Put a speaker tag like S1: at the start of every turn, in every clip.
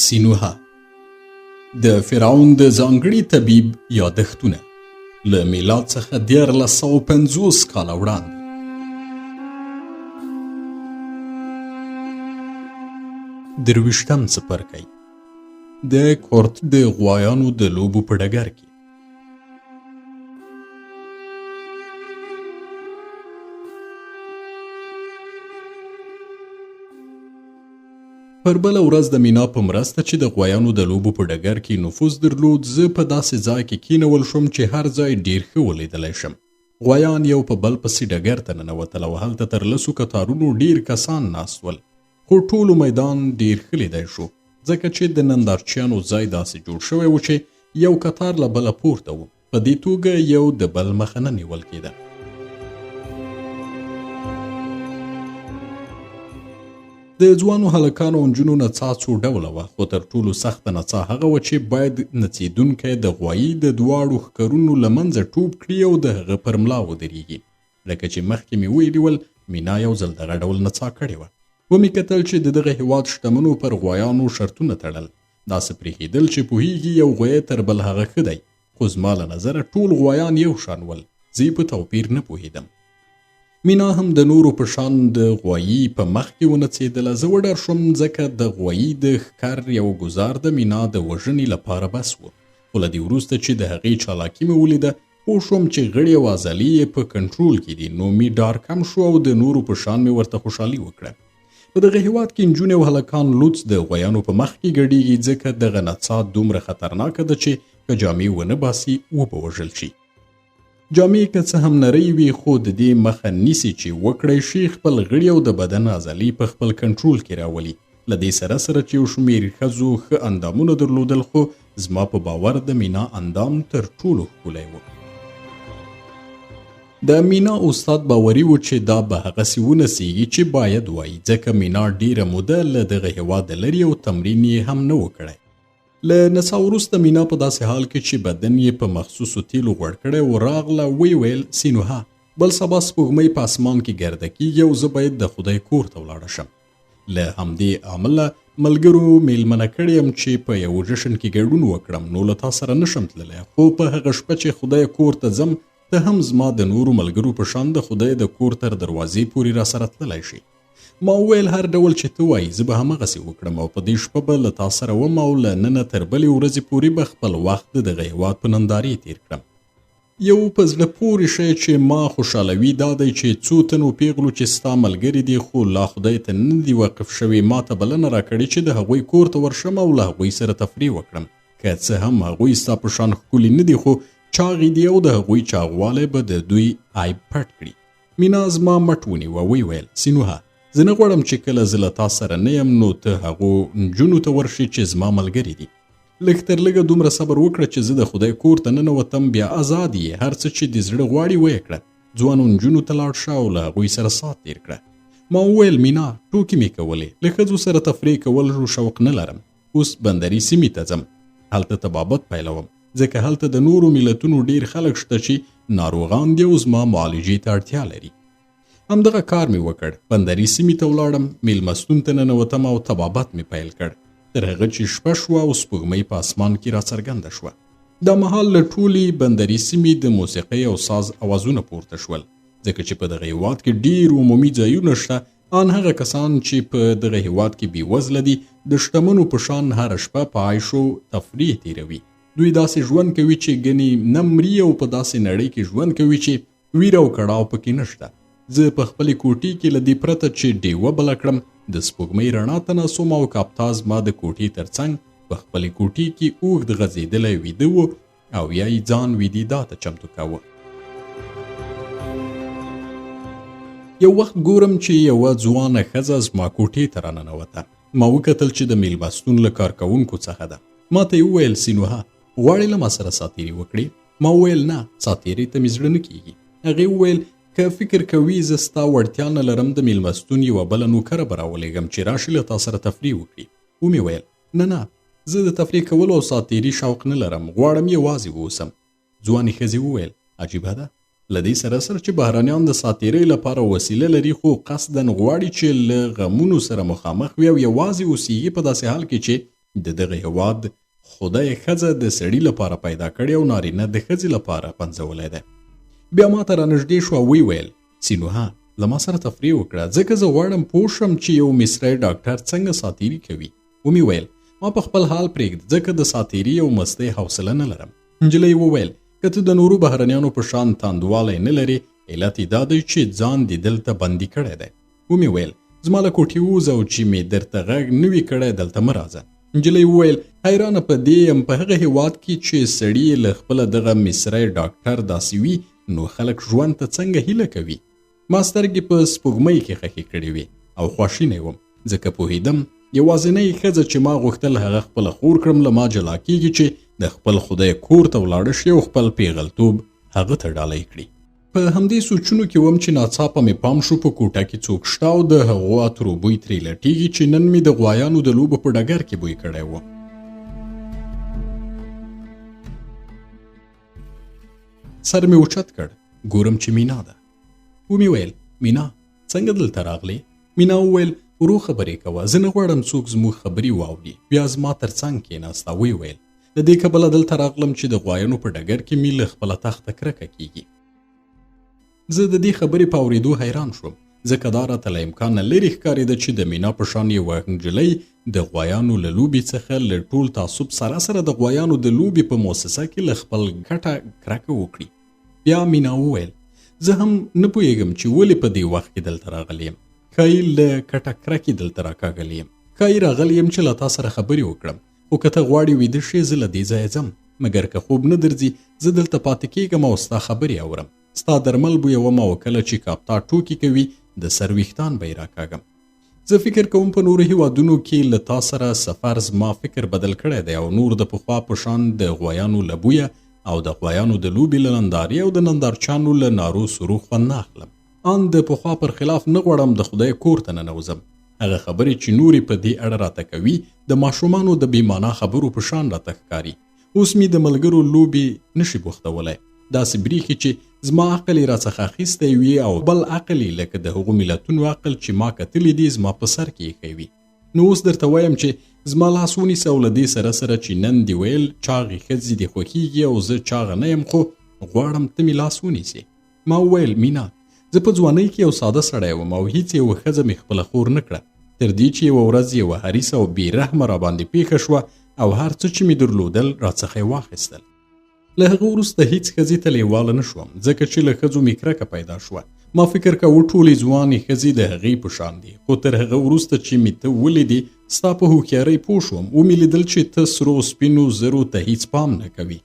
S1: سینوهه د فرعون د ځانګړي طبیب یادښتونه له میلاد څخه 1350 کاله وړاندې. درویشتم څپرکی د کورت د غوایانو د لوبو په ډګر کې. پر بله ورځ د مینا په مرسته چې د غویانو د لوبو په ډګر کې نفوذ درلود، زه په داسې ځای کې کینول شوم چې هر ځای ډیر ښه ولیدلی شم. غویان یو په بل پسې ډګر ته ننوتل او هلته تر لسو کتارونو ډیر کسان ناست ول، خو ټولو میدان ډیر ښه لیدای شو، ځکه چې د نندارچیانو ځای داسې جوړ شوی و چې یو کتار له بله پورته و. په دې توګه یو د بل مخه نه نیول کېده. د ځوانو هلکانو او نجونو نڅا څو ډوله وه، خو تر ټولو سخته نڅا هغه وه چې باید نڅېدونکی د غوایي د دواړو ښکرونو له منځه ټوپ کړي او د هغه پر ملا ودرېږي. لکه چې مخکې مې ویلي ول، مینا یو ځل دغه ډول نڅا کړې وه. ومې کتل چې د دغه هېواد شتمنو پر غوایانو شرطونه تړل. داسې پرېښېدل چې پوهېږي یو غویی تر بل هغه ښه دی، خو زما له نظره ټول غوایان یو شان ول، زه یې په توپیر نه پوهېدم. مینا هم د نورو په شان د غوایي په مخ کې ونڅېدله. زه وډار شوم، ځکه د غوایي د ښکر یو ګوزار د مینا د وژنې لپاره بس و. خو له دې وروسته چې د هغې چالاکي مې ولیده، پوه شوم چې غړي او عضلې یې په کنټرول کې دي، نو مې ډار کم شو او د نورو په شان مې ورته خوشحالي وکړه. په دغه هیواد کې نجونې او هلکان لوڅ د غویانو په مخ کې ګډیږي، ځکه دغه نڅا دومره خطرناکه ده چې که جامې ونه باسي وبه وژل شي. جامې که څه هم نرۍ وي، خو د دې مخه نیسي چې وکړای شي خپل غړي او د بدن عضلې په خپل کنټرول کې راولي. له دې سره سره چې یو شمېر ښځو ښه اندامونه درلودل، خو زما په باور د مینا اندام تر ټولو ښکلی و. د مینا استاد باوري و چې دا به هغسې ونسیږي چې باید وای، ځکه مینا ډیره موده له دغه هیواده لري او تمرین یې هم نه و کړی. له نڅا وروسته مینا په داسې حال کې چې بدن یې په مخصوصو تیلو غوړ کړی و راغله، ویې ویل: سینوهه، بل سبا سپوږمۍ په اسمان کې ګرده کیږي او زه باید د خدای کور ته ولاړه شم. له همدې امله ملګرو میلمنه کړې یم چې په یو جشن کې ګډون وکړم، نو له تا سره نشم تللی، خو په هغه شپه چې خدای کور ته ځم، ته هم زما د نورو ملګرو په شان د خدای د کور تر دروازې پورې را سره تللی شې. ما وویل: هر ډول چې ته وایي زه به همغسې وکړم او په دې شپه به له تا سره وم او له ننه تر بلې ورځې پورې به خپل وخت د دغه هیواد په نندارې تیر کړم. یو په زړه پورې شی چې ما خوشحالوي دا دی چې څو تنو پیغلو چې ستا ملګري دي خو لا خدای ته نه دي واقف شوي، ما ته بلنه راکړې چې د هغوی کور ته ورشم او له هغوی سره تفریح وکړم. که څه هم هغوی ستا په شان ښکلي نه دي، خو چاغې دي او د هغوی چاغوالی به د دوی عیب پټ کړي. مینا زما مټ ونیوه، ویې ویل: سینوهه، زه نه غواړم چې کله زه له تا سره نه یم نو ته هغو نجونو ته ورشې چې زما ملګري دي. لږ تر لږه دومره صبر وکړه چې زه د خدای کور ته ننوتم، بیا ازاد یې، هر څه چې دې زړه غواړي ویې کړه. ځوانو نجونو ته لاړ شه او له هغوی سره سات تیر کړه. ما وویل: مینا، ټوکې مې کولې، له ښځو سره تفریح کول شوق نه لرم. اوس بندري سیمې ته ځم، هلته طبابت پیلوم، ځکه هلته د نورو ملتونو ډیر خلک شته چې ناروغان دي او زما معالجې ته اړتیا لري. همدغه کار مې وکړ، بندري سیمې ته ولاړم، میلمستون ته ننوتم او طبابت مې پیل کړ، تر هغه چې شپه شوه او سپوږمۍ په اسمان کې راڅرګنده شوه. دا مهال له ټولې بندري سیمې د موسیقۍ او ساز اوازونه پورته شول، ځکه چې په دغه هیواد کې ډیر عمومي ځایونه شته. آن هغه کسان چې په دغه هیواد کې بېوزله دي د شتمنو په شان هره شپه په عیش او تفریح تیروي. دوی داسې ژوند کوي چې ګنې نه مري او په داسې نړۍ کې ژوند کوي چې ویر او کړاو پکې نشته. زه په خپلې کوټې کې له دې پرته چې ډیوه بله کړم د سپوږمۍ رڼا ته ناست وم او کاپتا زما د کوټې تر څنګ په خپلې کوټې کې اوږد غځېدلی ویده و او یا یې ځان ویدیدا ته چمتو کاوه. یو وخت ګورم چې یوه ځوانه ښځه زما کوټې ته راننوته. ما وکتل چې د میلمستون له کارکوونکو څخه ده. ما ته یې وویل: سینوهه، غواړې له ما سره ساتیري وکړې؟ ما وویل: نه، ساتیري ته مې زړه نه کیږي. هغې وویل: که فکر کوي زه ستا وړتیا نه لرم، د میلمستون یوه بله نوکره به راولېږم چې راشي له تا سره تفریح وکړي. ومې ویل: نه نه، زه د تفریح کولو او ساتیري شوق نه لرم، غواړم یوازې واوسم. ځوانې ښځې وویل: عجیبه ده، له دې سره سره چې بهرنیان د ساتیرۍ لپاره وسیله لري، خو قصداً غواړي چې له غمونو سره مخامخ وي او یوازې اوسیږي، په داسې حال کې چې د دغه هېواد خدای ښځه د سړي لپاره پیدا کړې او نارینه د ښځې لپاره پنځولی دی. بیا ما ته رانږدې شو او ویې ویل، سینوهه، له ما سره تفریح وکړه، ځکه زه غواړم پوه شم چې یو مصری ډاکټر څنګه ساتیري کوي. ومې ویل، ما په خپل حال پرېږده، ځکه د ساتیري او مستۍ حوصله نه لرم. نجلۍ وویل، که ته د نورو بهرنیانو په شان تاندوالی نه لرې، علت یې دا دی چې ځان دې دلته بندي کړی دی. ومې ویل، زما له کوټې ووځه او چې مې درته غږ نه وي کړی دلته مه راځه. نجلۍ وویل، حیرانه په دې یم، په هغه هیواد کې چې سړي یې له خپله دغه مصری ډاکټر داسې وي، نو خلک ژوند ته څنګه هیله کوي؟ ما سترګې په سپوږمۍ کې خښې کړې وې او خواشینی وم، ځکه پوهېدم یوازینۍ ښځه چې ما غوښتل هغه خپله خور کړم له ما جلا کېږي چې د خپل خدای کور ته ولاړه شي او خپل پیغلتوب هغه ته ډالۍ کړي. په همدې سوچونو کې وم چې ناڅاپه مې پام شو په کوټه کې څوک شته او د هغو عطرو بوی ترې لټېږي چې نن مې د غوایانو د لوبو په ډګر کې بوی کړی و. سر مې اوچت کړ، ګورم چې مینا ده. ومې ویل، مینا څنګه دلته راغلې؟ مینا وویل، ورو خبرې کوه، زه نه غواړم څوک زموږ خبرې واوري. بیا زما تر څنګ کېناسته او ویې ویل، له دې کبله دلته راغلم چې د غوایانو په ډګر کې مې له خپله تخته کرکه کېږي. زه د دې خبرې په اورېدو حیران شوم، ځکه دا راته له امکانه لرې ښکارېده چې د مینا په شان یوه نجلۍ د غوایانو له لوبې څخه له ټول تعصب سره سره د غوایانو د لوبې په موسسه کې له خپل کټه کرکه وکړي. بیا مینا وویل، زه هم نه پوهېږم چې ولې په دې وخت کې دلته راغلی یم. ښایي له کټه کرکې دلته راکاږلی یم. ښایي راغلی یم چې له تا سره خبرې وکړم، خو که ته غواړې ویده شې زه له دې ځایه ځم، مګر که خوب نه درځي زه دلته پاتې کېږم او ستا خبرې اورم، ستا درمل بویوم او کله چې کاپتا ټوکې کوي د سر ویښتان به یې راکاږم. زه فکر کوم په نورو هیوادونو کې له تا سره سفر زما فکر بدل کړی دی او نور د پخوا په شان د غویانو له بویه او د غویانو د لوبې له نندارې او د نندارچیانو له نارو سرو خوند نه اخلم. آن د پخوا پر خلاف نه غواړم د خدای کور ته ننوځم. هغه خبرې چې نورې په دې اړه راته کوي د ماشومانو د بې معنا خبرو په شان راته ښکاري. اوس مې د ملګرو لوبې نشي بوختولی. داسې برېښي چې زما عقل یې راڅخه اخیستی وي او بل عقل یې لکه د هغو ملتونو عقل چې ما کتلي دي زما په سر کې ایښی وي. نو اوس درته وایم چې زما لاس ونیسه او له دې سره سره چې نن دې ویل چاغې ښځې دې خوښېږي او زه چاغه نه یم، خو غواړم ته مې لاس ونیسې. ما وویل، مینا، زه په ځوانۍ کې یو ساده سړی وم او هیڅ یوه ښځه مې خپله خور نه کړه، تر دې چې یوه ورځ یوه حریصه او بې رحمه راباندې پېښه شوه او هر څه چې مې درلودل راڅخه یې واخیستل. له هغه وروسته هیڅ ښځې ته لیواله نه شوم، ځکه چې له ښځو مې کرکه پیدا شوه. ما فکر کاوه ټولې ځوانې ښځې د هغې په شان دي، خو تر هغه وروسته چې مې ته ولیدې ستا په هوښیارۍ پوه شوم. ومې لیدل چې ته سرو سپینو زرو ته هیڅ پام نه کوي،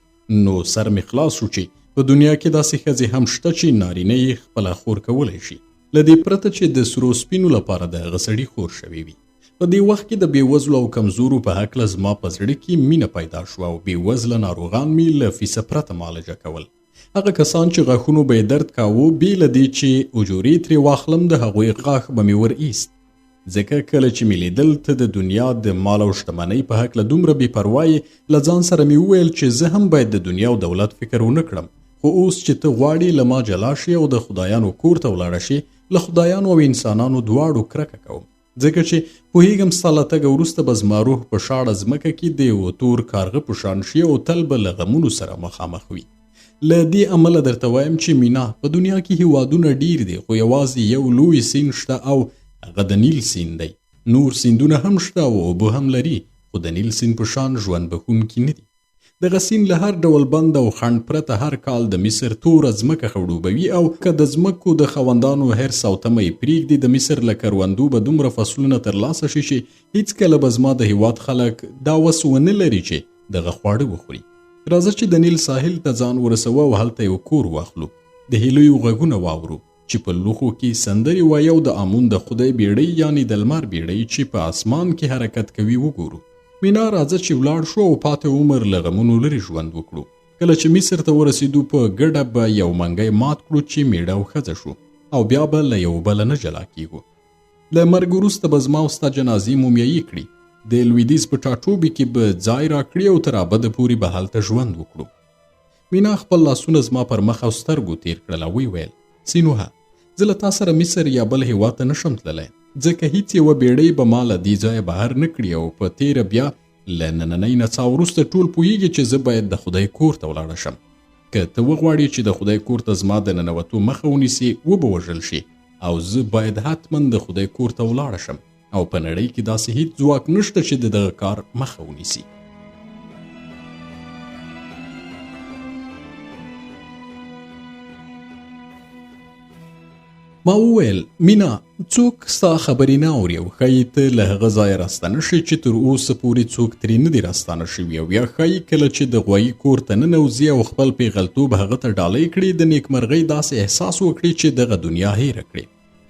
S1: نو سر مې خلاص شو چې په دنیا کې داسې ښځې هم شته چې نارینه یې خپله خور کولی شي، له دې پرته چې د سرو سپینو لپاره د هغه سړي خور شوې وي. په دې وخت کې د بېوزلو او کمزورو په هکله زما په زړه کې مینه پیدا شوه او بېوزله ناروغان مې له فیسه پرته معالجه کول. هغه کسان چې غاښونو به یې درد کاوه، بې له دې چې اجورې ترې واخلم د هغوی غاښ به مې ور ایست. ځکه کله چې مې لیدل ته د دنیا د مال او شتمنۍ په هکله دومره بې پروا یې، له ځان سره مې وویل چې زه هم باید د دنیا او دولت فکر ونه کړم. خو اوس چې ته غواړې له ما جلا شې او د خدایانو کور ته ولاړه شې، له خدایانو او انسانانو دواړو کرکه کوم، ځکه چې پوهېږم ستا له تګه وروسته به زما روح په شاړه ځمکه کې د یوه تور کارغه په شان شي او تل به له غمونو سره مخامخ وي. له دې امله درته وایم چې مینا، په دنیا کې هیوادونه ډیر دي، خو یوازې یو لوی سیند شته او هغه د نیل سیند دی. نور سیندونه هم شته او اوبه هم لري، خو د نیل سیند په شان ژوند بښونکي نه دي. دغه سیند له هر ډول بند او خنډ پرته هر کال د مصر توره ځمکه خړوبوي او که د ځمکو د خاوندانو حرص او تمه یې پرېږدي، د مصر له کروندو به دومره فصلونه ترلاسه شي چې هیڅکله به زما د هیواد خلک دا وس ونه لري چې دغه خواړه وخوري. راځه چې د نیل ساحل ته ځان ورسوو او هلته یو کور واخلو، د هیلیو غږونه واورو چې په لوښو کې سندرې وایي او د آمون د خدای بیړۍ یعنی د لمر بیړۍ چې په اسمان کې حرکت کوي وګورو. مینا، راځه چې ولاړ شو او پاتې عمر له غمونو لرې ژوند وکړو. کله چې مصر ته ورسېدو په ګډه به یو منګی مات کړو چې میړه او ښځه شو او بیا به له یو بله نه جلا کیږو. له مرګ وروسته به زما او ستا جنازې مومیایي کړي، د لویدیځ په ټاټوبي کې به ځای راکړي او تر ابده پورې به هلته ژوند وکړو. مینا خپل لاسونه زما پر مخ او سترګو تیر کړل او ویې ویل، سینوهه، زه له تا سره مصر یا بل هیواد ته نشم تللی، ځکه هیڅ یوه بیړۍ به ما له دې ځایه بهر نه کړي او په تیره بیا له نننۍ نڅا وروسته ټول پوهیږي چې زه باید د خدای کور ته ولاړه شم. که ته وغواړې چې د خدای کور ته زما د ننوتو مخه ونیسې، وبه وژل شې او زه باید حتما د خدای کور ته ولاړه شم او په نړۍ کې داسې هیڅ ځواک نشته چې د دغه کار مخه ونیسي. ما وویل، مینا، څوک ستا خبرې نه اوري او ښایي ته له هغه ځایه راستانه شې چې تر اوسه پورې څوک ترې نه دي راستانه شوي، او یا ښایي کله چې د غوایي کور ته ننوځي او خپل پیغلتوب هغه ته ډالۍ کړي، د نیکمرغۍ داسې احساس وکړي چې دغه دنیا هېره کړي.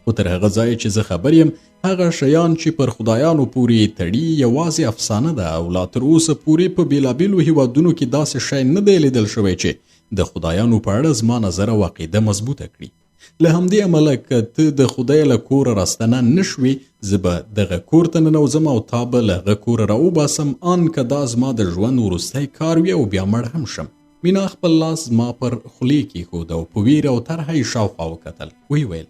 S1: خو تر هغه ځایه چې زه خبر یم، هغه شیان چې پر خدایانو پورې یې تړي یوازې افسانه ده او لا تر اوسه پورې په بېلابېلو هیوادونو کې داسې شی نه دی لیدل شوی چې د خدایانو په اړه زما نظر او عقیده مضبوطه کړي. له همدې امله که ته د خدای له کوره راستنه نه شوې، زه به دغه کور ته ننوځم او تا به له هغه کوره راوباسم، آن که دا زما د ژوند وروستی کار وي او بیا مړ هم شم. مینا خپل لاس زما پر خولې کېښود او په ویره او طرحه یې شاوخوا وکتل. ویې ویل،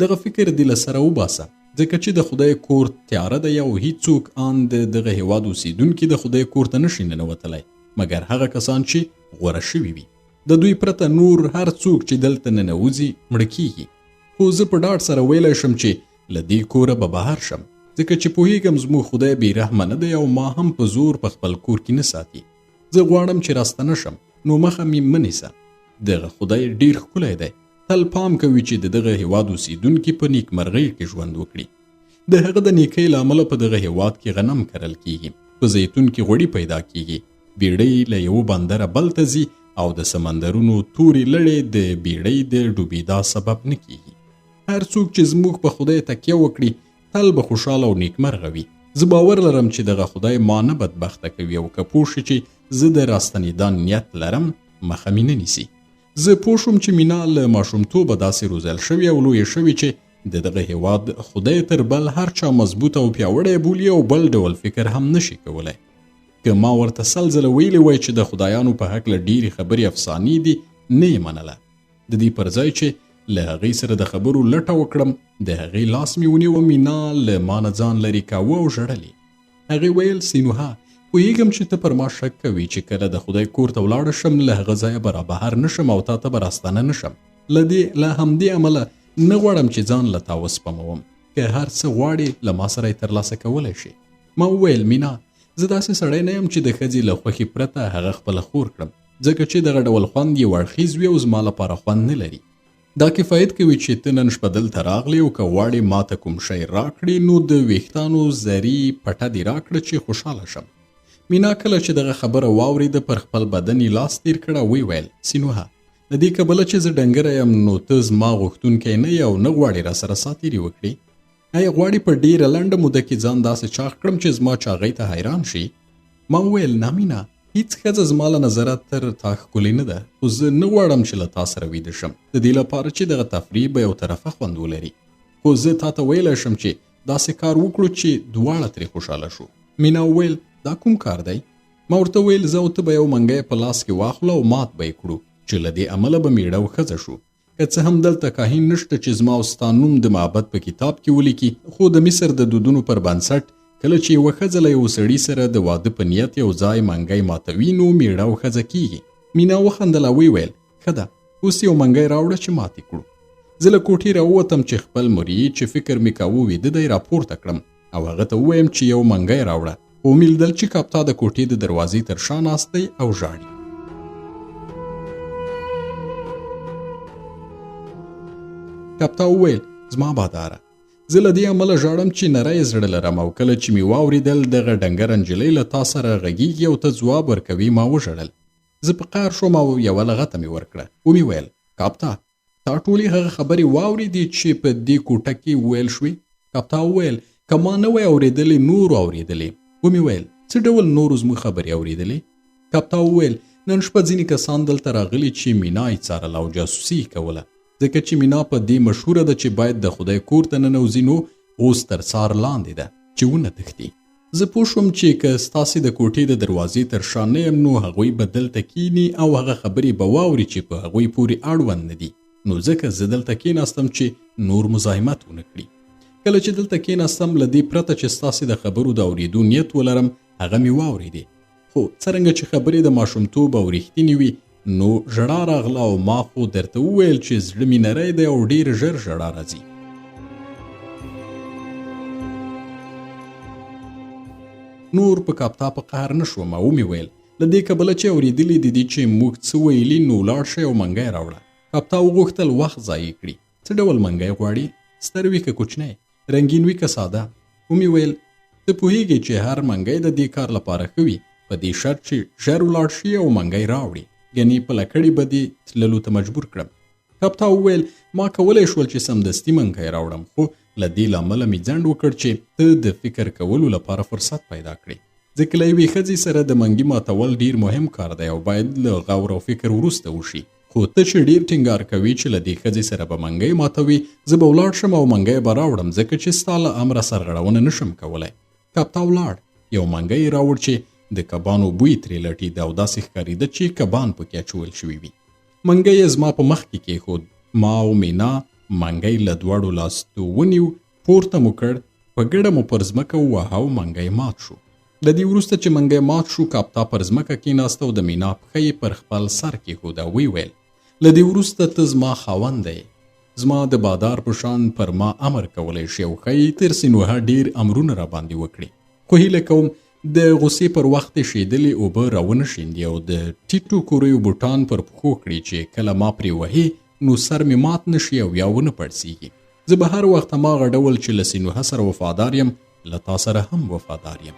S1: دغه فکر دې له سره وباسه، ځکه چې د خدای کور تیاره دی او هیڅوک آن د دغه هیواد اوسیدونکي د خدای کور ته نشي ننوتلی، مګر هغه کسان چې غوره شوي وي. د دوی پرته نور هر څوک چې دلته ننوځي مړه کیږي. خو زه په ډاډ سره ویلی شم چې له دې کوره به بهر شم، ځکه چې پوهیږم زموږ خدای بې رحمه نه دی او ما هم په زور په خپل کور کې نه ساتي. زه غواړم چې راستنه شم، نو مخه مې مه نیسه. دغه خدای ډیر ښکلی دی، تل پام کوي چې د دغه هیواد اوسیدونکي په نیکمرغۍ کې ژوند وکړي. د هغه د نیکۍ له امله په دغه هیواد کې غنم کرل کیږي، په زیتون کې غوړي پیدا کیږي، بیړۍ له یوه بندره بل ته ځي او د سمندرونو تورې لړې د بیړۍ د ډوبېدا سبب نه کیږي. هر څوک چې زموږ په خدای تکیه وکړي تل به خوشحاله او نیکمرغه وي. زه باور لرم چې دغه خدای ما نه بدبخته کوي او که پوه شي چې زه د راستنېدا نیت لرم، مخه مې نه نیسي. زه پوه شوم چې مینا له ماشومتوبه داسې روزل شوې او لویه شوې چې د دغه هیواد خدای تر بل هر چا مضبوط او پیاوړی بولي او بل ډول فکر هم نشي کولای. که ما ورته سل ځله ویلي وای چې د خدایانو په هکله ډېرې خبرې افسانې دي، نه یې منله. د دې پر ځای چې له هغې سره د خبرو لټه وکړم، د هغې لاس مې ونیو. مینا له ما نه ځان لرې کاوه او ژړل یې. هغې ویل، سینوهه، پوهېږم چې ته پر ما شک کوي چې کله د خدای کور ته ولاړه شم، له هغه ځایه به رابهر نه شم او تا ته به راستنه نه شم. له همدې امله نه غواړم چې ځان له تا وسپموم. که هر څه غواړې له ما سره یې ترلاسه کولی شې. ما وویل، مینا، زه داسې سړی نه یم چې د ښځې له خوښې پرته هغه خپله خور کړم، ځکه چې دغه ډول خوند یو اړخیز وي او زما لپاره خوند نه لري. دا کفایت کوي چې ته نن شپه دلته راغلې او که غواړې ما ته کوم شی راکړې، نو د ویښتانو زري پټه دې راکړه چې خوشحاله شم. مینا کله چې دغه خبره واورېده، پر خپل بدن یې لاس تېر کړ او ویې ویل، سینوهه، له دې کبله چې زه ډنګره یم، نو ته زما غوښتونکی نه یې او نه غواړې راسره ساتېري وکړې. ایا غواړې په ډېره لنډه موده کې ځان داسې چاغ کړم چې زما چاغۍ ته حیران شي؟ ما وویل، نه مینا، هیڅ ښځه زما له نظره تر تا ښکلې نه ده، خو زه نه غواړم چې له تا سره ویده شم، د دې لپاره چې دغه تفریح به یو طرفه خوند ولري. خو زه تا ته ویلی شم چې داسې کار وکړو چې دواړه ترې خوشحاله شو. مینا وویل، دا کوم کار دی؟ ما ورته وویل، زه او ته به یو منګی په لاس کې واخلو او مات به یې کړو چې له دې امله به میړه او ښځه شو. که څه هم دلته کاهن نشته چې زما او ستا نوم د معبد په کتاب کې ولیکي، خو د مصر د دودونو پر بنسټ کله چې یوه ښځه له یو سړي سره د واده په نیت یو ځای منګی ماتوي، نو میړه او ښځه کیږي. مینا وخندل او ویې ویل، ښه ده، اوس یو منګی راوړه چې مات یې کړو. زه له کوټې راووتم چې خپل مریي چې فکر مې کاوه ویده دی راپورته کړم او هغه ته ووایم چې یو منګی راوړه، خو ومې لیدل چې کاپتا د کوټې د دروازې تر شا ناست دی او ژاړي. کاپتا وویل، زما باداره، زه له دې امله ژاړم چې نری زړه لرم او کله چې مې واورېدل دغه ډنګره نجلۍ له تا سره غږیږي او ته ځواب ورکوي، ما وژړل. زه په قهر شوم او یوه لغته مې ورکړه. ومې ویل، کاپتا، تا ټولې هغه خبرې واورېدې چې په دې کوټه کې وویل شوې؟ کاپتا وویل، که ما نه وای اورېدلې، نورو اورېدلې. ومې ویل، څه ډول نورو زموږ خبرې اورېدلې؟ کاپتا وویل، نن شپه ځینې کسان دلته راغلي چې مینا یې څارله او جاسوسي یې کوله، ځکه چې مینا په دې مشهوره ده چې باید د خدای کور ته ننوځي، نو اوس تر څار لاندې ده چې ونه تښتي. زه پوه شوم چې که ستاسې د کوټې د دروازې تر شا نه یم، نو هغوی به دلته کیني او هغه خبرې به واوري چې په هغوی پورې اړوند نه دي، نو ځکه زه دلته کیناستم چې نور مزاحمت ونه کړي. کله چې دلته کیناستم، له دې پرته چې ستاسې د خبرو د اورېدو نیت ولرم، هغه مې واورېدې. خو څرنګه چې خبرې د ماشومتوب او رښتینې وي نو ژړا راغله او ما خو درته وویل چې زړه مې نری دی او ډېر ژر ژړا راځي. نور په کاپتا په قهر نه شوم او ومې ویل له دې کبله چې اورېدلي دي دي چې موږ څه ویلي نو لاړ شئ او منګی راوړه. کاپتا وغوښتل وخت ضایع کړي. څه ډول منګی غواړي؟ ستر وي که کوچنی؟ رنګین وي که ساده؟ ومې ویل ته پوهېږې چې هر منګی د دې کار لپاره ښه وي، په دې شرط چې ژر ولاړ شي او منګی راوړي، ګنې په لکړې به دې تللو ته مجبور کړم. کپتا وویل ما کولی شول چې سمدستي منګی راوړم، خو له دې لامله مې ځنډ وکړ چې ته د فکر کولو لپاره فرصت پیدا کړې، ځکه له یوې ښځې سره د منګي ماتول ډېر مهم کار دی او باید له غور او فکر وروسته وشي. خو ته چې ډېر ټینګار کوې چې له دې ښځې سره به منګی ماتوې، زه به ولاړ شم او منګی به راوړم، ځکه چې ستا له امره سرغړونه نه شم کولی. کپتا ولاړ، یو منګی یې راوړ چې د کبانو بوی ترې لټېده او داسې ښکارېده چې کبان پکې اچول شوي وي. منګی یې زما په مخ کې کېښود. ما او مینا منګی له دواړو لاستو ونیو، پورته مو کړ، په ګډه مو پر ځمکه وواهه او منګی مات شو. له دې وروسته چې منګی مات شو، کاپتا پر ځمکه کېناسته او د مینا پښه یې پر خپل سر کېښوده او ویې ویل، له دې وروسته ته زما خاوند یې، زما د بادار په شان پر ما امر کولی شې او ښایي تر سینوهه ډېر امرونه راباندې وکړې، خو هیله کوم د غوسې پر وخت دې شېدلې اوبه راونه شیندې او د ټیټو کوریو بوټان پر پښو کړې چې کله ما پرې وهې نو سر مې مات نه شي او یا ونه پړسېږي. زه به هر وخت هماغه ډول چې له سینوهه سره وفادار یم، له تا سره هم وفادار یم.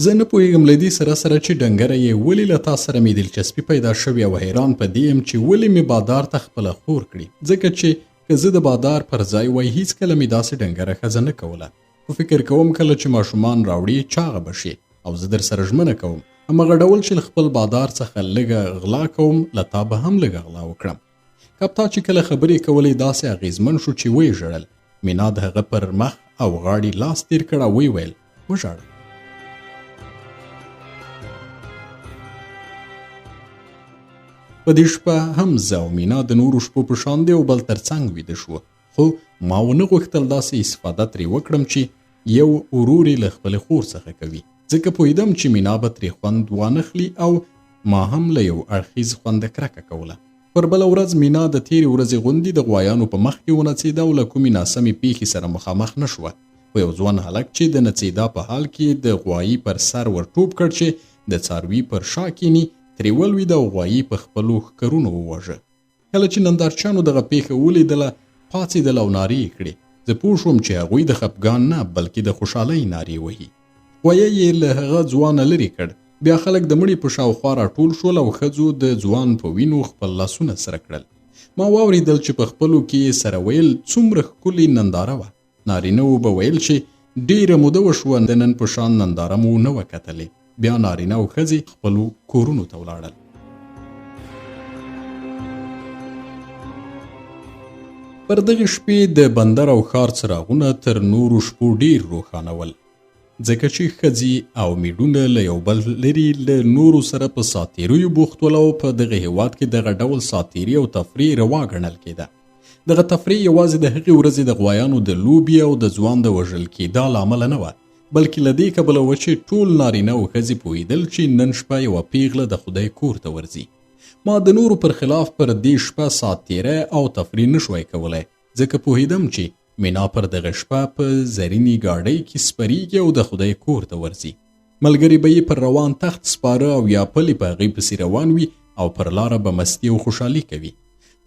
S1: زه نه پوهېږم له دې سره سره چې ډنګره یې ولې له تا سره مې دلچسپي پیدا شوې او حیران په دې یم چې ولې مې بادار ته خپله خور کړې، ځکه چې که زه د بادار پر ځای وای هیڅکله مې داسې ډنګره ښځه نه کوله. خو فکر کوم کله چې ماشومان راوړي چاغه به شې او زه در سره ژمنه کوم همغه ډول چې له خپل بادار څخه لږه غلا کوم له تا به هم لږه غلا وکړم. کپتا چې کله خبرې کولې داسې اغېزمن شو چې ویې ژړل. مینا د هغه پر مخ او غاړې لاس تېر کړ او ویې ویل مه ژاړه. په دې شپه هم زه او مینا د نورو شپو په شان د یو بل تر څنګ ویده شوو، خو ما ونه غوښتل داسې استفاده ترې وکړم چې یو ورور یې له خپلې خور څخه کوي، ځکه پوهېدم چې مینا به ترې خوند وانخلي او ما هم له یو اړخیز خونده کرکه کوله. پر بله ورځ مینا د تېرې ورځې غوندې د غوایانو په مخ کې ونڅېده او له کومې ناسمې پېښې سره مخامخ نه شوه، خو یو ځوان هلک چې د نڅېدا په حال کې د غوایي پر سر ورټوپ کړ چې د څاروي پر شا کېني، ترې ولوېده او غوایي په خپلو ښکرونو وواژه. کله چې نندارچیانو دغه پېښه ولیدله، پاڅېدل او نارې یې کړې. زه پوه شوم چې هغوی د خپګان نه، بلکې د خوشحالۍ نارې وهي. غویی یې له هغه ځوانه لرې کړ. بیا خلک د مړي په شاوخوا راټول شول او ښځو د ځوان په وینو خپل لاسونه سره کړل. ما واورېدل چې په خپلو کې یې سره ویل، څومره ښکلې ننداره وه. نارینه وو به ویل چې ډېره موده وشوه د نن په شان ننداره مو نه وه کتلې. بیا نارینه او ښځې خپلو کورونو ته ولاړل. پر دغې شپې د بندر او ښار څراغونه تر نورو شپو ډېر روښانه ول، ځکه چې ښځې او میړونه له یو بل لرې له نورو سره په ساتیریو بوخت ول او په دغه هېواد کې دغه ډول ساتیري او تفریح روا ګڼل کېده. دغه تفریح یوازې د هغې ورځې د غوایانو د لوبې او د ځوان د وژل کېدا له امله نه وه، بلکې له دې کبله وه چې ټول نارینه او ښځې پوهېدل چې نن شپه یوه پیغله د خدای کور ته ورځي. ما د نورو پر خلاف پر دې شپه ساعت تیری او تفریح نه شوای کولی، ځکه پوهېدم چې مینا پر دغه شپه په زرینې ګاډۍ کې سپرېږي او د خدای کور ته ورځي. ملګري به یې پر روان تخت سپاره او یا پلي په هغې پسې روان وي او پر لاره به مستي او خوشحالي کوي.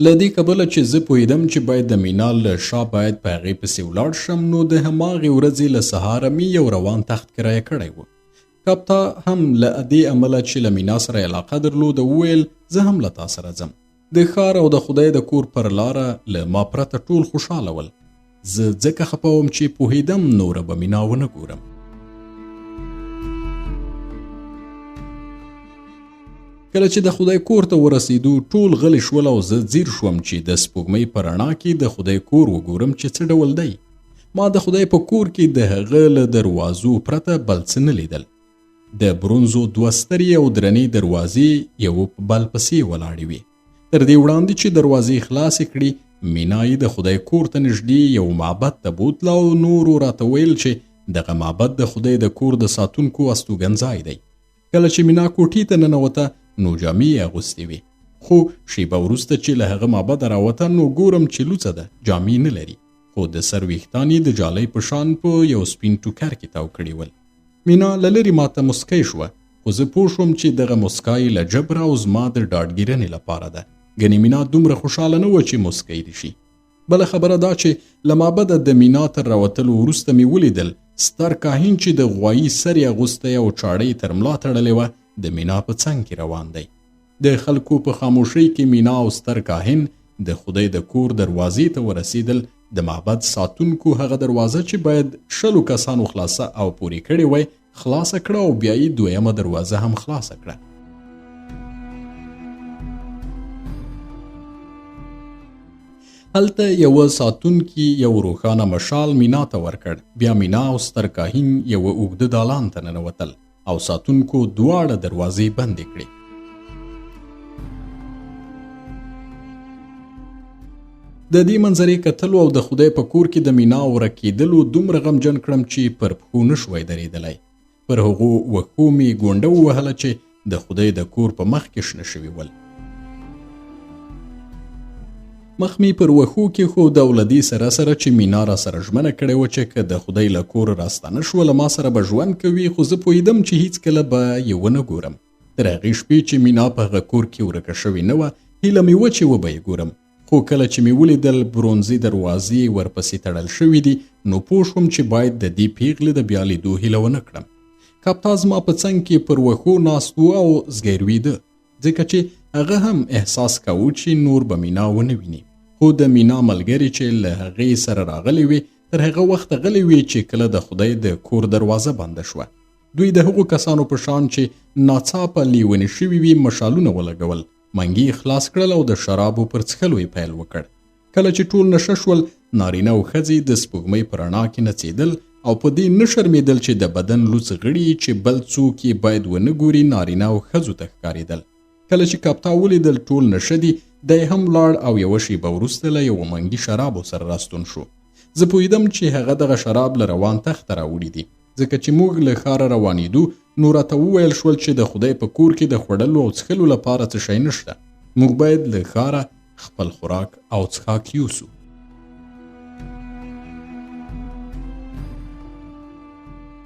S1: له دې کبله چې زه پوهېدم چې باید د مینا له شا باید په هغې پسې ولاړ شم، نو د هماغې ورځې له سهاره مې یو روان تخت کرایه کړی و. کاپتا هم له دې امله چې له مینا سره علاقه درلوده وویل، زه هم له تا سره ځم. د ښار او د خدای د کور پر لاره له ما پرته ټول خوشحاله ول. زه ځکه خپه وم چې پوهېدم نوره به مینا ونه ګورم. کله چې د خدای کور ته ورسېدو، ټول غلي شول او زه ځیر شوم چې د سپوږمۍ په رڼا کې د خدای کور وګورم چې څه ډول دی. ما د خدای په کور کې د هغه له دروازو پرته بل څه نه لیدل. د برونزو دوه سترې او درنې دروازې یو په بل پسې ولاړې وې. تر دې وړاندې چې دروازې خلاصې کړي، مینا یې د خدای کور ته نږدې یو معبد ته بوتله او نورو راته ویل چې دغه معبد د خدای د کور د ساتونکو استوګنځای دی. کله چې مینا کوټې ته ننوته نو جامې یې اغوستې وې، خو شیبه وروسته چې له هغه معبده راوته نو ګورم چې لوڅه ده، جامې نه لري، خو د سر ویښتان یې د جالۍ په شان په یو سپین ټوکر کې تاو کړي ول. مینا له لرې ماته موسکۍ شوه، خو زه پوه شوم چې دغه موسکا یې له جبره او زما د ډاډګیرنې لپاره ده، ګنې مینا دومره خوشحاله نه وه چې موسکۍ دې شي. بله خبره دا چې له معبده د مینا تر راوتلو وروسته مې ولیدل ستر کاهن چې د غوایي سر یې اغوستی او چاړه یې تر ملا تړلې وه د مینا په څنګ کې روان دی. د خلکو په خاموشۍ کې مینا او ستر کاهن د خدای د کور دروازې ته ورسېدل. د معبد ساتونکو هغه دروازه چې باید 20 کسانو خلاصه او پورې کړې وای خلاصه کړه او بیا یې دویمه دروازه هم خلاصه کړه. هلته یوه ساتونکي یو روښانه مشال مینا ته ورکړ. بیا مینا او ستر کاهین یوه اوږده دالان ته ننوتل او ساتونکو دواړه دروازې بندې کړې. د دې منظرې کتلو او د خدای په کور کې د مینا ورک کېدلو دومره غمجن کړم چې پر پښو نه شوای درېدلی. پر هغو وښو مې ګونډه ووهله چې د خدای د کور په مخ کې شنه شوي ول. مخ مې پر وښو کېښود او له دې سره سره چې مینا را سره ژمنه کړې وه چې که د خدای له کوره راستانه شوه له ما سره به ژوند کوي، خو زه پوهېدم چې هیڅکله به یې ونه ګورم. تر هغې شپې چې مینا په هغه کور کې ورکه شوې نه وه هیله مې وه چې وبه یې ګورم، خو کله چې مې ولیدل برونزي دروازې ورپسې تړل شوې دي نو پوه شوم چې باید د دې پیغلې د بیا لیدو هیله ونه کړم. کاپتا زما په څنګ کې پر وښو ناست و او زګیرویده، ځکه چې هغه هم احساس کاوه چې نور به مینا ونه ویني. خو د مینا ملګرې چې له هغې سره راغلې وې تر هغه وخته غلې وې چې کله د خدای د کور دروازه بنده شوه. دوی د هغو کسانو په شان چې ناڅاپه لیوني شوي وي مشالونه ولګول، منګي یې خلاص کړل او د شرابو پر څښلو یې پیل وکړ. کله چې ټول نشه شول، نارینه او ښځې د سپوږمۍ په رڼا کې نڅېدل او په دې نه شرمېدل چې د بدن لوڅ غړي چې بل څوک یې باید ونه ګوري نارینه او ښځو ته ښکارېدل. کله چې کاپتا ولیدل ټول نشه دي، دی هم لاړ او یوه شیبه وروسته له یوه منګي شرابو سره راستون شو. زه پوهېدم چې هغه دغه شراب له روان تخته راوړي دي، ځکه چې موږ له ښاره روانېدو نو راته وویل شول چې د خدای په کور کې د خوړلو او څښلو لپاره څه شی نشته، موږ باید له ښاره خپل خوراک او څښاک یوسو.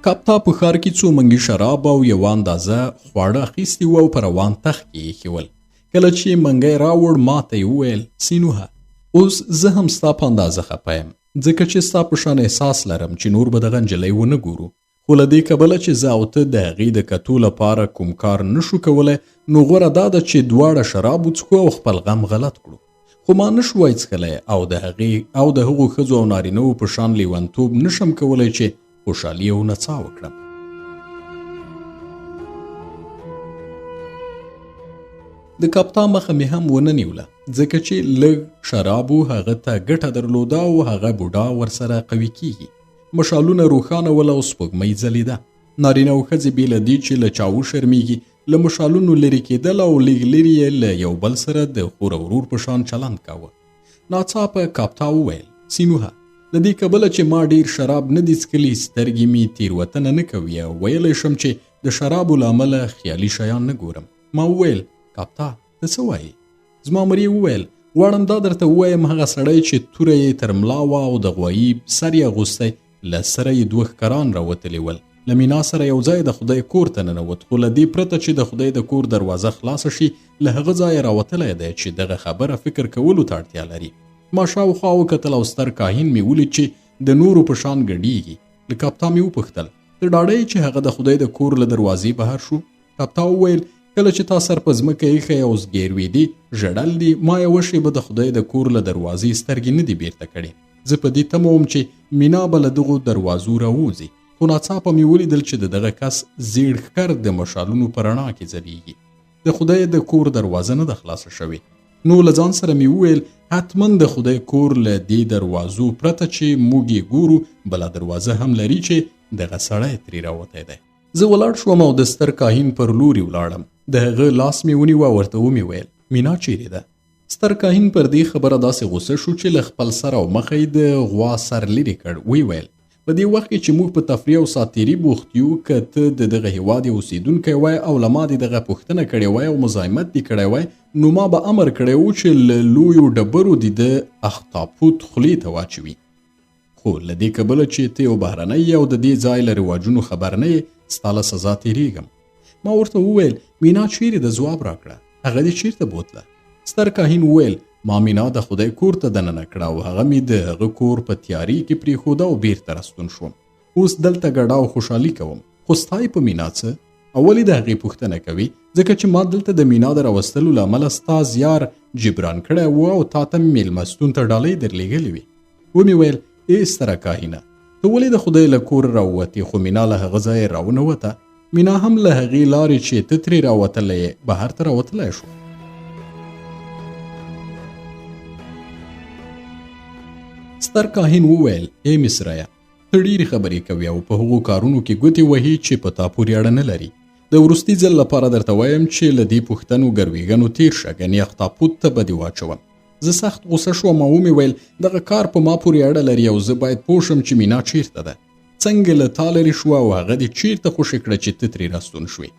S1: کاپتا په ښار کې څو منګي شراب او یوه اندازه خواړه اخیستي وو او په روان تخت کې یې ایښي ول. کله چې منګی راوړ ما ته یې وویل، سینوهه، اوس زه هم ستا په اندازه خپه یم، ځکه چې ستا په شان احساس لرم چې نور به دغه نجلۍ ونه ګورو، خو له دې کبله چې زه او ته د هغې د کتو لپاره کوم کار نشو کولی نو غوره دا ده چې دواړه شراب وڅښو او خپل غم غلط کړو. خو ما نشوای څښلی او د هغې او د هغو ښځو او نارینهوو په شان لیونتوب نشم کولی چې خوشحالي او نڅا وکړم. د کاپتا مخه مې هم ونه نیوله، ځکه چې لږ شرابو هغه ته ګټه درلوده او هغه بوډا ورسره قوي کیږي. مشالونه روښانه ول او سپوږمۍ ځلېده. نارینه او ښځې بې له دې چې له چا وشرمېږي له مشالونو لرې کېدل او لږ لرې یې له یو بل سره د خور او ورور په شان چلند کاوه. ناڅاپه کاپتا وویل، سینوهه، له دې کبله چې ما ډېر شراب نه دي څښلي سترګې مې تېروتنه نه کوي او ویلی شم چې د شرابو له امله خیالي شیان نه ګورم. ما وویل، کاپتا، ته څه وایې؟ زما مرې وویل، غواړم دا درته ووایم، هغه سړی چې توره یې تر ملا وه او د غوایي سر یې اغوستی، له سره یې دوه ښکران راوتلي ول، له مینا سره یو ځای د خدای کور ته ننوت، خو له دې پرته چې د خدای د کور دروازه خلاصه شي له هغه ځایه راوتلی دی چې دغه خبره فکر کولو ته اړتیا لري. ما شاوخوا وکتل او ستر کاهن مې ولید چې د نورو په شان ګډیږي. له کاپتا مې وپوښتل، ته ډاډه یې چې هغه د خدای د کور له دروازې بهر شو؟ کاپتا وویل، کله چې تا سر په ځمکه ایښی او زګیروېدې ژړل دي، ما یوه شېبه د خدای د کور له دروازې سترګې نه دي بیرته کړې. زه په دې تمه وم چې مینا به له دغو دروازو راووځي، خو ناڅاپه مې ولیدل چې د دغه کس زیړ ښکر د مشالونو په رڼا کې ځلیږي. د خدای د کور دروازه نه ده خلاصه شوې. نو له ځان سره مې وویل، حتما د خدای کور له دې دروازو پرته چې موږ یې ګورو بله دروازه هم لري چې دغه سړی ترې راوتی دی. زه ولاړ شوم او د ستر کاهین پر لوري ولاړم. د هغه لاس مې ونیوه او ورته ومې ویل، مینا چیرې ده؟ ستر کاهن پر دې خبره داسې غوسه شو چې له خپل سر او مخه یې د غوا سر لیرې کړ. ویې ویل، په دې وخت کې چې موږ په تفریح او ساتیري بوخت یو، که ته د دغه هیواد یو اوسیدونکی وای او له ما دې دغه پوښتنه کړې وای او مزاحمت دې کړی وای، نو ما به امر کړی و چې له لویو ډبرو دې د اختاپوت خولې ته واچوي. خو له دې کبله چې ته یو بهرنی یې او د دې ځای له رواجونو خبر نه یې، ستا له سزا تېرېږم. ما ورته وویل، مینا چیرې ده؟ ځواب راکړه، هغه دې چیرته بوتله؟ ستر کاهین وویل، ما مینا د خدای کور ته دننه کړه او هغه مې د هغه کور په تیارې کې پرېښوده او بیرته راستون شوم. اوس دلته ګډا او خوشحالي کوم، خو ستا یې په مینا څه؟ او ولې د هغې پوښتنه کوي؟ ځکه چې ما دلته د مینا د راوستلو له امله ستا زیار جبران کړی و او تا ته مې میلمستون ته ډالۍ درلېږلې وې. ومې ویل، ای ستره کاهینه، ته ولې د خدای له کوره راووتې خو مینا له هغه ځایه راونه وته؟ مینا هم له هغې لارې چې ته ترې راوتلی یې بهر ته راوتلی شو. ستر کاهین وویل، ای مصریه، ته ډېرې خبرې کوې او په هغو کارونو کې ګوتې وهې چې په تا پورې اړه نه لري. د وروستي ځل لپاره درته وایم چې له دې پوښتنو ګروېږنو تېر شه، ګنې اختاپوت ته به دې واچوم. زه سخت غوسه شوم او ومې ویل، دغه کار په ما پورې اړه لري او زه باید پوه شم چې مینا چیرته ده، څنګه له تا لرې شوه او هغه دې چیرته خوشې کړه چې ته ترې راستون شوې.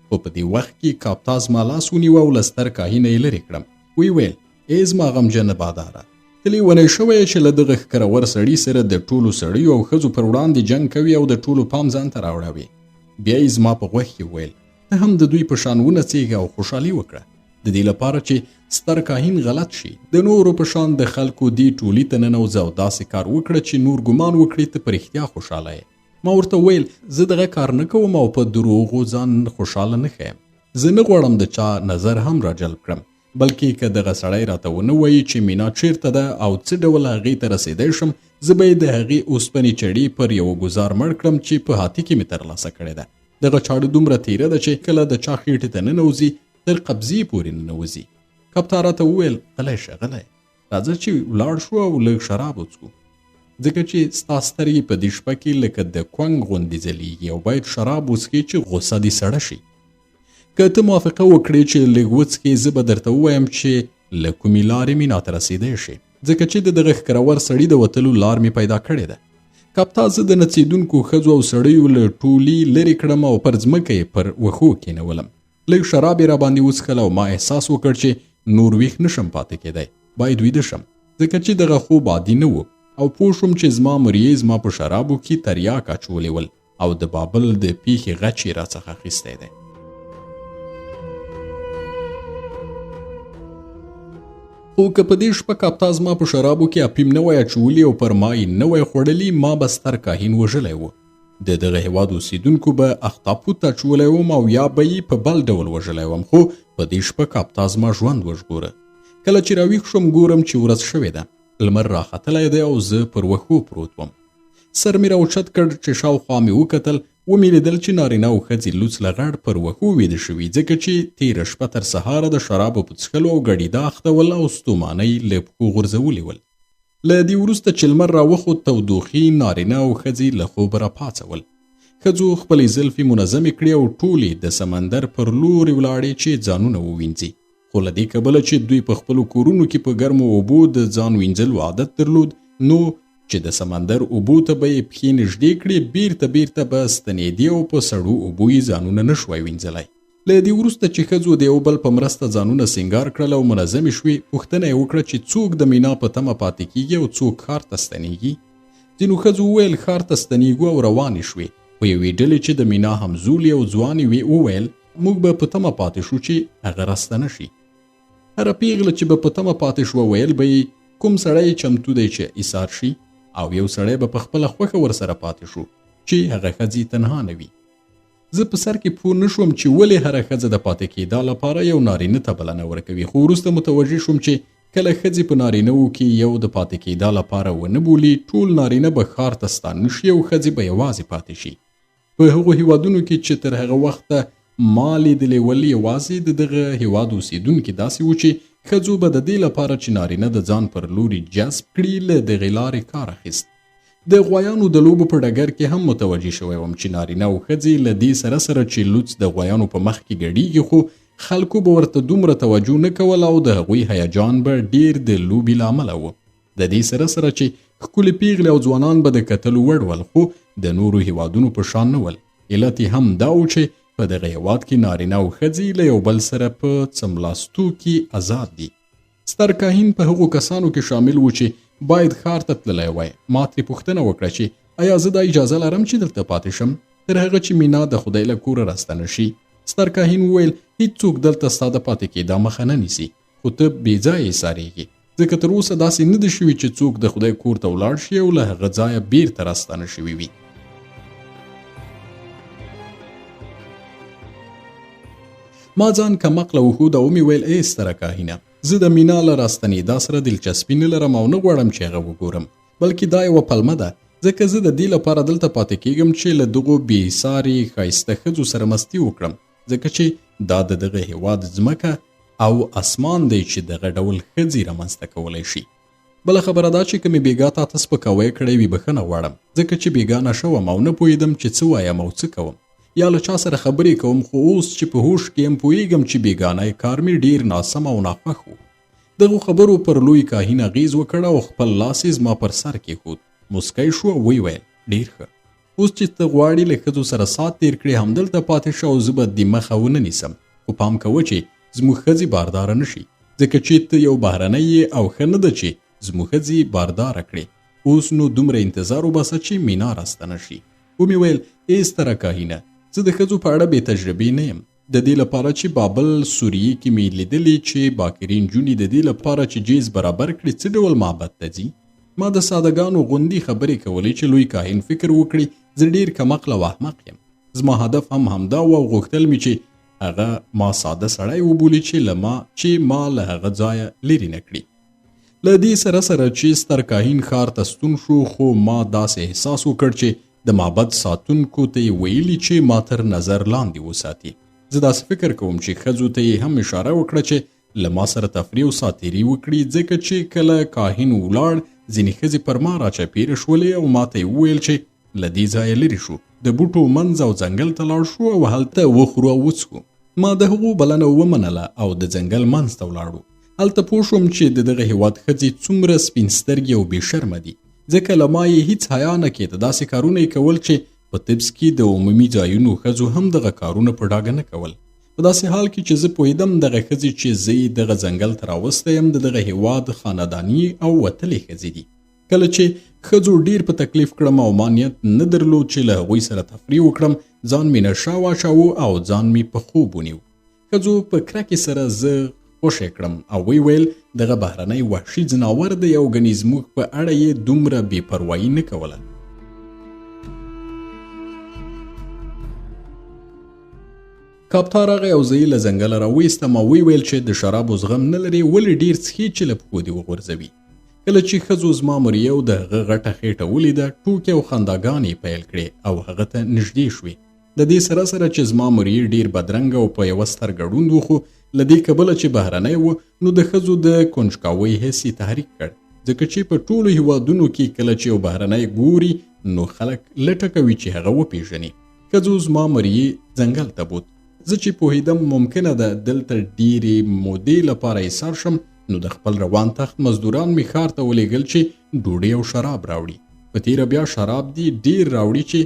S1: خو په دې وخت کې کاپتا زما لاس ونیوه او له ستر کاهینه یې لرې کړم. ویې ویل، ای زما غمجنه باداره، ته لیونی شوی یې چې له دغه ښکرور سړي سره د ټولو سړیو او ښځو پر وړاندې جنګ کوي او د ټولو پام ځان ته راوړوې. بیا یې زما په غوږ کې وویل، ته هم د دوی په شان ونڅېږه او خوشحالي وکړه، د دې لپاره چې ستر کاهین غلط شي. د نورو په شان د خلکو دې ټولي ته ننوځه او داسې کار وکړه چې نور ګمان وکړي ته په رښتیا خوشحاله یې. ما ورته وویل، زه دغه کار نه کوم او په دروغو ځان خوشحاله نه ښیم. زه نه غواړم د چا نظر هم راجلب کړم، بلکې که دغه سړی راته ونه وایي چې مینا چیرته ده او څه ډول هغې ته رسېدی شم، زه به یې د هغې اوسپنې چړې پر یوه ګوزار مړ کړم چې په هاتي کې مې ترلاسه کړې ده. دغه چاړه دومره تیره ده چې کله د چا خېټې ته ننوځي تر قبضې پورې ننوځي. کپتا راته وویل، غلی شه، غلی، راځه چې ولاړ شو او لږ شراب وڅکو، ځکه چې ستا سترګې په دې شپه کې لکه د کونګ غوندې ځلیږي او باید شراب وڅښې چې غوسه دې سړه شي. که ته موافقه وکړې چې لږ وڅښې، زه به درته ووایم چې له کومې لارې مینا ته رسېدی شې، ځکه چې د دغه ښکرور سړي د وتلو لار مې پیدا کړې ده. کپتا زه د نڅېدونکو ښځو او سړیو له ټولي لرې کړم او پر ځمکه یې پر وښو کېنولم. لږ شراب یې راباندې وڅښل او ما احساس وکړ چې نور ویښ نشم پاتې کېدای، باید ویده شم، ځکه چې دغه خوب عادي نه و او پوه شوم چې زما مریې زما په شرابو کې تریاک اچولي ول او د بابل د پیښې غچ یې راڅخه اخیستی دی. خو که په دې شپه کاپتا زما په شرابو کې اپیم نه وای اچولي او پر ما یې نه وای خوړلي، ما به ستر کاهین وژلی و. د دغه هیواد اوسیدونکو به اختاپوت ته اچولی وم او یا به یې په بل ډول وژلی وم، خو په دې شپه کاپتا زما ژوند وژغوره. کله چې راویښ شوم ګورم چې ورځ شوې ده، لمر راختلی دی او زه پر وښو پروت وم. سر مې راوچت کړ چې شاوخوا مې وکتل، ومې لیدل چې نارینه او ښځې لوڅ لغړ پر وښو ویده شوي، ځکه چې تېره شپه تر سهاره د شرابو په څښلو او ګډېدا اخته ول او ستومانۍ له پښو غورځولي ول. له دې وروسته چې لمر راوخوت، تودوخې نارینه او ښځې له خوبه راپاڅول. ښځو خپلې زلفې منظمې کړې او ټولې د سمندر پر لوري ولاړې چې ځانونه ووینځي. خو له دې کبله چې دوی په خپلو کورونو کې په ګرمو اوبو د ځان وینځلو عادت درلود، نو چې د سمندر اوبو ته به یې پښې نږدې کړې، بیرته بیرته به ستنېدې او په سړو اوبو یې ځانونه نه شوای وینځلی. له دې وروسته چې ښځو د یو بل په مرسته ځانونه سینګار کړل او منظمې شوې، پوښتنه یې وکړه چې څوک د مینا په تمه پاتې کیږي او څوک ښار ته ستنیږي. ځینو ښځو وویل ښار ته ستنیږو او روانې شوې. خو یوې ډلې چې د مینا همزولې او ځوانې وې وویل موږ به په تمه پاتې شو چې هغه راستنه شي. هره پیغله چې به په تمه پاتې شوه ویل به یې کوم سړی چمتو دی چې ایسار شي، او یو سړی به په خپله خوښه ورسره پاتې شو چې هغه ښځې تنها نه وي. زه په سر کې پوه نه شوم چې ولې هره ښځه د پاتې کېدا لپاره یو نارینه ته بلنه ورکوي، خو وروسته متوجه شوم چې کله ښځې په نارینه وو کې یو د پاتې کېدا لپاره ونه بولي، ټول نارینه به ښار ته ستانه شي او ښځې به یوازې پاتې شي. په هغو هیوادونو کې چې تر هغه وخته ما لیدلې ول، یوازې د دغه هیواد اوسېدونکي داسې وو چې ښځو به د دې لپاره چې نارینه د ځان پر لوري جذب کړي له دغې لارې کار اخیست. د غویانو د لوبو په ډګر کې هم متوجه شوی وم چې نارینه او ښځې له دې سره سره چې لوڅ د غویانو په مخ کې ګډیږي، خو خلکو به ورته دومره توجه نه کوله او د هغوی هیجان به ډیر د لوبې له امله و. د دې سره سره چې ښکلې پیغلې او ځوانان به د کتلو وړ ول، خو د نورو هیوادونو په شان نه ول. علت یې هم دا و چې په دغه هیواد کې نارینه او ښځې له یو بل سره په څملاستو کې ازاد دي. ستر کاهین په هغو کسانو کې شامل و چې باید ښار ته تللی وای. ما ترې پوښتنه وکړه چې ایا زه دا اجازه لرم چې دلته پاتې شم تر هغه چې مینا د خدای له کوره راستنه شي؟ ستر کاهین وویل، هیڅوک دلته ستا د پاتې کېدا مخه نه نیسي، خو ته بې ځایه ایسارېږې، ځکه تر اوسه داسې نه دي شوي چې څوک د خدای کور ته ولاړ شي او له هغه ځایه بیرته راستانه شوي وي. ما ځان کمعقله وښود او ومې ویل، ای ستره کاهینه، زه د مینا له راستنېدا سره دلچسپي نه لرم او نه غواړم چې هغه وګورم، بلکې دا یوه پلمه ده، ځکه زه د دې لپاره دلته پاتې کېږم چې له دغو بې ساري ښایسته ښځو سره مستي وکړم، ځکه چې دا د دغه هېواد ځمکه او اسمان دی چې دغه ډول ښځې رامنځته کولی شي. بله خبره دا چې که مې بېګا تا ته سپکاوی کړی وي بښنه غواړم، ځکه چې بېګا نشه وم او نه پوهېدم چې څه وایم او څه کوم یا له چا سره خبرې کوم، خو اوس چې په هوښ کې یم پوهېږم چې بېګانه کار مې ډېر ناسم او ناخوښ و. دغو خبرو پر لوی کاهین اغېز وکړ او خپل لاس یې زما پر سر کېښود، موسکی شو او ویې ویل، ډېر ښه، اوس چې ته غواړې له ښځو سره سات تېر کړې همدلته پاتې شه او زه به دې مخه ونه نیسم، خو پام کوه چې زموږ ښځې بارداره نه شي، ځکه چې ته یو بهرنی یې او ښه نه ده چې زموږ ښځې بارداره کړې. اوس نو دومره انتظار وباسه چې مینا راستنه شي. ومې ویل، ای ستره کاهینه، زه د ښځو په اړه بې تجربې نه یم. د دې لپاره چې بابل سوریې کې مې لیدلې چې باکرې نجونې د دې لپاره چې جیز برابر کړي څه ډول معبد ته ځي. ما د سادهګانو غوندې خبرې کولې چې لوی کاهن فکر وکړي زه ډېر کمعقله او احمق یم. زما هدف هم همدا و او غوښتل مې چې هغه ما ساده سړی وبولي چې له ما چې ما له هغه ځایه لیرې نه کړي. له دې سره سره چې ستر کاهین ښار ته ستون شو، خو ما داسې احساس وکړ چې د معبد ساتونکو ته یې ویلي چې ما تر نظر لاندې وساتي. زه داسې فکر کوم چې ښځو ته یې هم اشاره وکړه چې له ما سره تفریح او ساتیري وکړي، ځکه چې کله کاهین ولاړ ځینې ښځې پر ما راچاپېرې شولې او ما ته یې وویل چې له دې ځایه لرې شو، د بوټو منځ او ځنګل ته لاړ شو او هلته وخورو او وڅښو. ما د هغو بلنه ومنله او د ځنګل منځ ته ولاړو. هلته پوه شوم چې د دغه هیواد ښځې څومره سپین سترګې او بې شرمه دي، ځکه له ما یې هیڅ حیا نه کېده. داسې کارونه یې کول چې په طبس کې د عمومي ځایونو ښځو هم دغه کارونه په ډاګه نه کول. په داسې حال کې چې زه پوهېدم دغه ښځې چې زه یې دغه ځنګل ته راوستی یم د دغه هیواد خانداني او وتلې ښځې دي. کله چې ښځو ډیر په تکلیف کړم او ما نیت نه درلود چې له هغوی سره تفریح وکړم، ځان مې نشه واچاوه او ځان مې په خوب ونیو. ښځو په کرکې سره زه خوشی کړم او وی ویل، دغه بهرنی وحشي ځناور دی او ګنې زموږ په اړه یې دومره بې پروایي نه کوله. کاپتا راغی او زه یې له ځنګله راویستم او وی ویل چې د شرابو زغم نه لرې، ولې ډیر څښې چې له پښو دې وغورځوي. کله چې ښځو زما مریه او د هغه غټه خېټه ولیده، ټوکې او خنداګانې یې پیل کړې او هغه ته نږدې شوې. د دې سره سره چې زما مریه ډیر بدرنګه او په یوه سترګه ړوند و، خو له دې کبله چې بهرنی و نو د ښځو د کنجکاوۍ حس یې تحریک کړ، ځکه چې په ټولو هیوادونو کې کله چې یو بهرنی ګوري نو خلک لټه کوي چې هغه وپیژني. ښځو زما مریې ځنګل ته بوت. زه چې پوهېدم ممکنه ده دلته ډېرې مودې لپاره ایسار شم، نو د خپل روان تخت مزدوران مې ښار ته ولېږل چې ډوډۍ او شراب راوړي. په تېره بیا شراب دې ډېر راوړي چې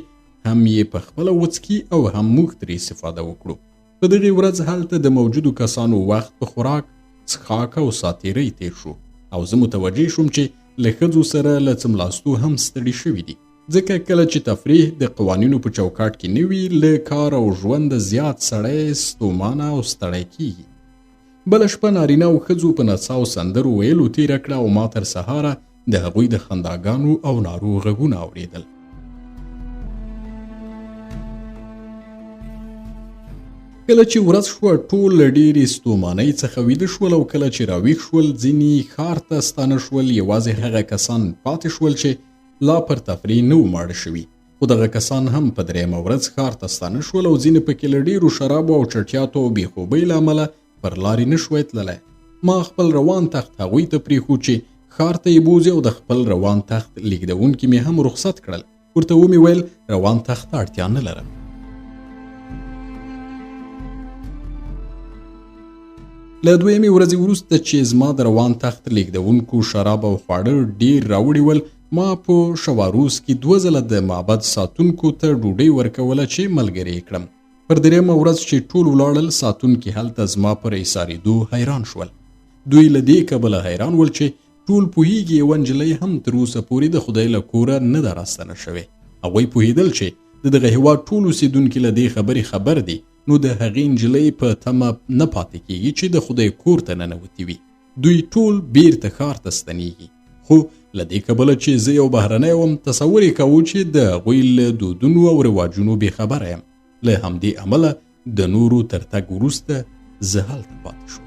S1: هم یې په خپله وڅکي او هم موږ ترې استفاده وکړو. په دغې ورځ هلته د موجودو کسانو وخت په خوراک، څښاک او ساتیرۍ تېر شو او زه متوجه شوم چې له ښځو سره له څملاستو هم ستړي شوي دي، ځکه کله چې تفریح د قوانینو په چوکاټ کې نه وي، له کار او ژونده زیات سړی ستومانه او ستړی کیږي. بله شپه نارینه او ښځو په نڅا او سندرو ویلو تېره کړه او ما تر سهاره د هغوی د خنداګانو او نارو غږونه اورېدل. کله چې ورځ شوه ټول له ډېرې ستومانۍ څخه ویده شول او کله چې راویښ شول ځینې ښار ته ستانه شول. یوازې هغه کسان پاتې شول چې لا پر تفریح نه وو ماړه شوي، خو دغه کسان هم په درېیمه ورځ ښار ته ستانه شول او ځینې پکې له ډېرو شرابو او چټیاتو او بېخوبۍ له امله پر لارې نه شوای تللی. ما خپل روان تخت هغوی ته پرېښود چې ښار ته یې بوځي او د خپل روان تخت لېږدوونکي مې هم رخصت کړل. ورته ومې ویل، روان تخت ته اړتیا نه لرم. له دویمې ورځې وروسته چې زما د روان تخت لیږدونکو شراب او خواړه ډیر راوړي ول، ما په شواروس کې دوه ځله د معبد ساتونکو ته ډوډۍ ورکوله چې ملګری یې کړم. پر درېیمه ورځ چې ټول ولاړل، ساتونکي هلته زما پر ایسارېدو حیران شول. دوی له دې کبله حیران ول چې ټول پوهیږي یوه نجلۍ هم تر اوسه پورې د خدای له کوره نه ده راستنه شوې. هغوی پوهېدل چې د دغه هېواد ټول اوسېدونکي له دې خبرې خبر دي، نو د هغې نجلۍ په تمه نه پاتې کېږي چې د خدای کور ته ننوتې وي. دوی ټول بیرته ښار ته ستنیږي. خو له دې کبله چې زه یو بهرنی وم، تصور یې کاوه چې د هغوی له دودونو او رواجونو بې خبره یم. له همدې امله د نورو تر تګ وروسته زه هلته پاتې شوم.